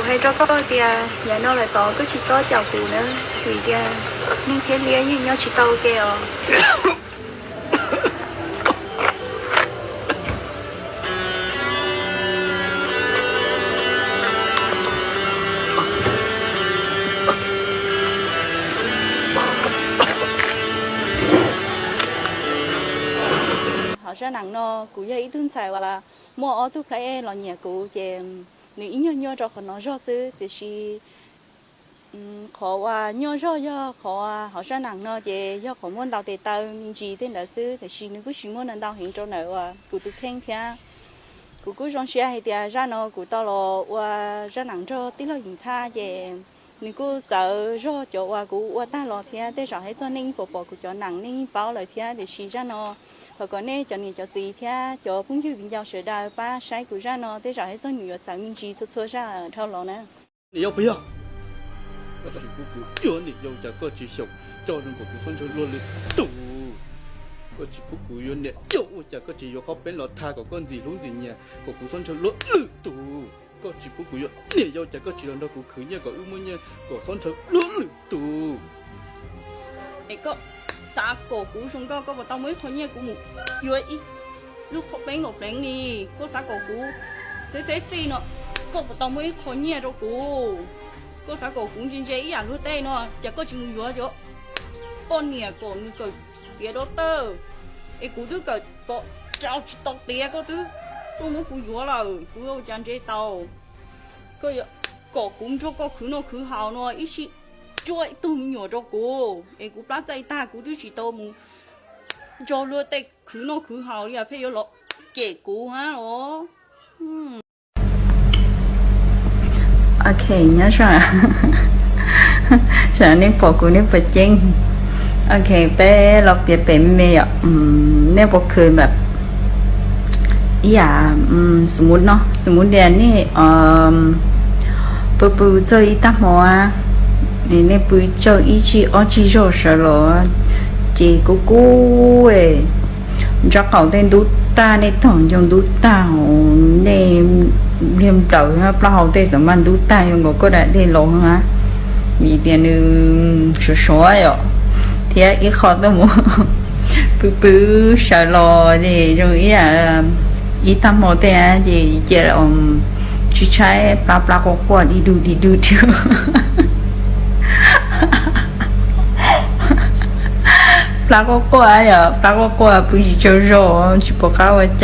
Hais rau koj tias yav no lawm tod koj tsis txhob caum kuv na, vim tias neeg thiab liab yeej nyob tsis tau ua ke os. Hauv zaj neeg no kuv yog ib tug ntxhais uas muaj ob tug plab ej los nyiam kuv ces nws ib nyuag nyuaj rau qhov no zog xwb, tiam sis qhov uas nyuaj zog yog qhov hauv zaj neeg no ces yog qhov muaj ntau tes taw me ntsis tej ntawd xwb, tiam sis nws kuj tsis muaj ntau heev rau ntawm uas kuv tus kheej thiab. Kuv kuj zoo siab hais tias zaj no kuv tau los ua zaj neeg nrog tij laug Yim Thaj ces nws kuj txawv zog cov uas kuv ua tag los thiab, tej zaum hais txog nej yeej pom pom kuv cov neeg nej yeej paub lawm thiab, tiam sis zaj no thov kom nej cov niam cov txiv thiab cov phooj ywg viv ncaus sawv daws pab saib kuv zaj no, tej zaum hais txog nws yuav txawv me ntsis txhua txhua zaj dhau los na. Niam yau puas yog? Koj tsis pub kuv yuav niam yau cas koj tsis xyaum coj zoo kom kuv txhob ntshaw luag lwm tus. Koj tsis pub kuv yuav niam yau ua cas koj tsis yuav qhov peev los tha kom koj ntxim hlub ntxim nyiam kom kuv txhob ntshaw luag lwm tus. Koj tsis pub kuv yuav niam yau cas koj tsis los nrog kuv khwv nyiaj kom wb muaj nyiaj kom txhob ntshaw luag lwm tus. Es koj xav kom kuv zoo nkauj koj puas tau muaj ib qho nyiaj kuv mus yuav ib lub qhov peev los pleev li? Koj xav kom kuv xeb xeb xij no koj puas tau muaj ib qho nyiaj rau kuv? Koj xav kom kuv ntse ntse ib yam luag tej no cas koj tsis mus yuav cov poj niam kom nws kawm tiav dab tawj, es kuv twb kawm pom rau tsis tau tiav koj twb tuaj muab kuv yuav lawm, kuv ua cas ntse tau? Koj yuav kom kuv nrog koj khwv noj khwv haus no ib sij tsuab ib tug me nyuam rau kuv es kuv plab txaij tag kuv twb tsis tau mus nrog luag tej khwv noj khwv haus li pheej yuav los cem kuv hab os. Ok, nyob zoo, nej pom kuv nej puas ceeb? Ok, peb los piav pem me me yom. Nej puas khwv npam ib yam, xws mus no, xws mus tias nej pw pw txog ib tag hmo, nej pw tsaug ib tsig ob tsig zaug sawv los ces kub kub, ntsab qaum tej ntub tag, nej taug ncoo ntub tag, nej liag nplawm plaub hau tej xav mas ntub tag, zoo nkaus koj da dej los na. Vim tias nws suav suav yom, thiab ib qho tuaj mus pw pw sawv los ces zoo ib yam ib tag hmo tej ces cia tsis tshaib plab, plab quaj quaj di du di du thiab. Plab quaj quaj yom, plab quaj quaj pw tsis tsaug zog tsis pom qab ua cas.